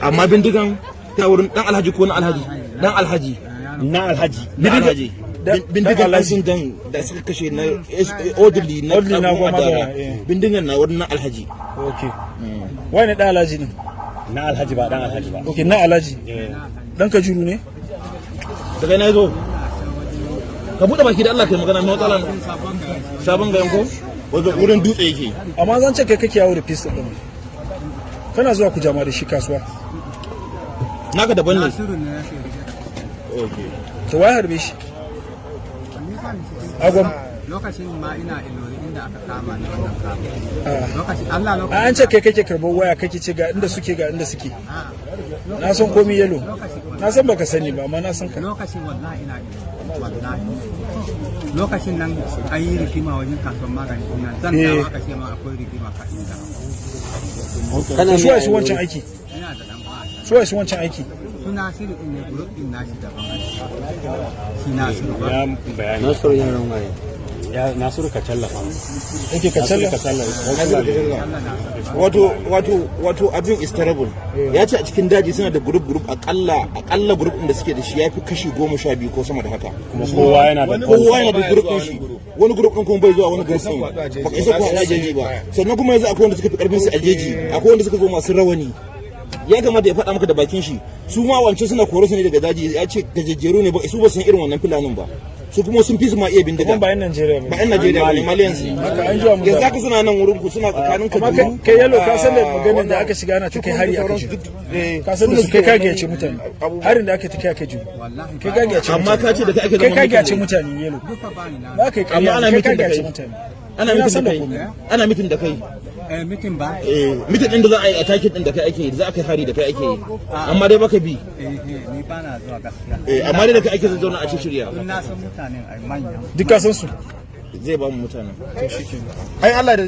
Amma bindigan ta wurin dan Alhaji ko na Alhaji? Dan Alhaji. Na Alhaji. Na Alhaji. Bindigan dan Alhaji. Sandan da suka kashe na orderly na Orderly na Abu Gwamma Adara. Adara, eh. Bindigan na wurin na Alhaji. Okay, wani dan Alhaji ne? Na Alhaji, ba dan Alhaji ba. Okay, na Alhaji. Eh. Dan Kajuru ne? Daga na zo ka buɗe baki da Allah kai magana mai matsala. Sabon gayan ko wajen wurin dutse yake. Amma zan ce kai kake yawo da pistol din, kana zuwa ku jama da shi kasuwa. Naka daban ne? Nasiru ne yake rike da. Okay. To, wai harbe shi? Ni ba ni cikin Agwam. Lokacin ma ina Ilori inda aka kama ni wannan kama. Ah. Lokacin Allah A lokacin. An ce kai kake karɓar waya, kake ce ga inda suke, ga inda suke. A'a. Na san komi, Yelo. Lokacin Na san baka sani ba, amma na san ka. Lokacin wallahi ina Ilori, wallahi. Lokacin nan an yi rigima wajen kasuwar magani nan. Zan dawo aka ce ma akwai rigima kafin dawo. To, su waye su wancan aiki? Ina da dan uwa a can. Su waye su wancan aiki? Su Nasiru din ne, group din nashi daban. Shi Nasiru ba. Ya bayani. Nasiru yaran waye? Ya Nasiru ka tallafa. Yake ka Nasiru talla. ka tallafa. Allah Nasiru. Wato abin is terrible. Ya ce a cikin daji suna da group group, akalla group din da suke da shi ya fi kashi 12 ko sama da haka. Kuma kowa yana da Kowa yana da group din shi. Wani group din kuma bai zuwa wani group din, baka isa ko a jeji ba. Sannan kuma yanzu akwai wanda suka fi karfin su a jeji, akwai wanda suka zo masu rawani. Ya kamata ya faɗa maka da bakin shi, su ma wancan suna kore su ne daga daji. Ya ce gajejjeru ne, ba su ba san irin wannan filanin ba, su kuma sun fi su ma iya bindiga. Kuma ba yan Najeriya ba. Ba yan Najeriya ba ne, Malians. Haka an jiwa mu. Yanzu haka suna nan wurin ku, suna tsakanin Amma Kaduna. kai Yalo, ka san da maganar da aka shiga ana ta kai hari aka ji. Ka san da su, kai ka gayyace mutane. Harin da aka ta kai aka ji. Wallahi. Kai ka gayyace Amma mutane. ka ce da kai ake Kai zama ka gayyace mutum. mutane, Yelo. Duka ba ni na. Ba kai Amma ƙarya, ana kai ka meeting da gayyace kai. mutane. Ana Ina meeting san da da kai. komai. Ana meeting da kai. Eh, meeting ba. Eh, meeting din da za a yi attacking din da kai ake yi, da za a kai hari da kai ake yi, amma dai baka bi. Eh eh, ni ba na zuwa gaskiya. Eh, amma dai da kai ake zauna a shirya. Tun na san mutanen ai manya. Duk ka san su. Zai ba mu mutanen. To, shikenan. Ai Allah da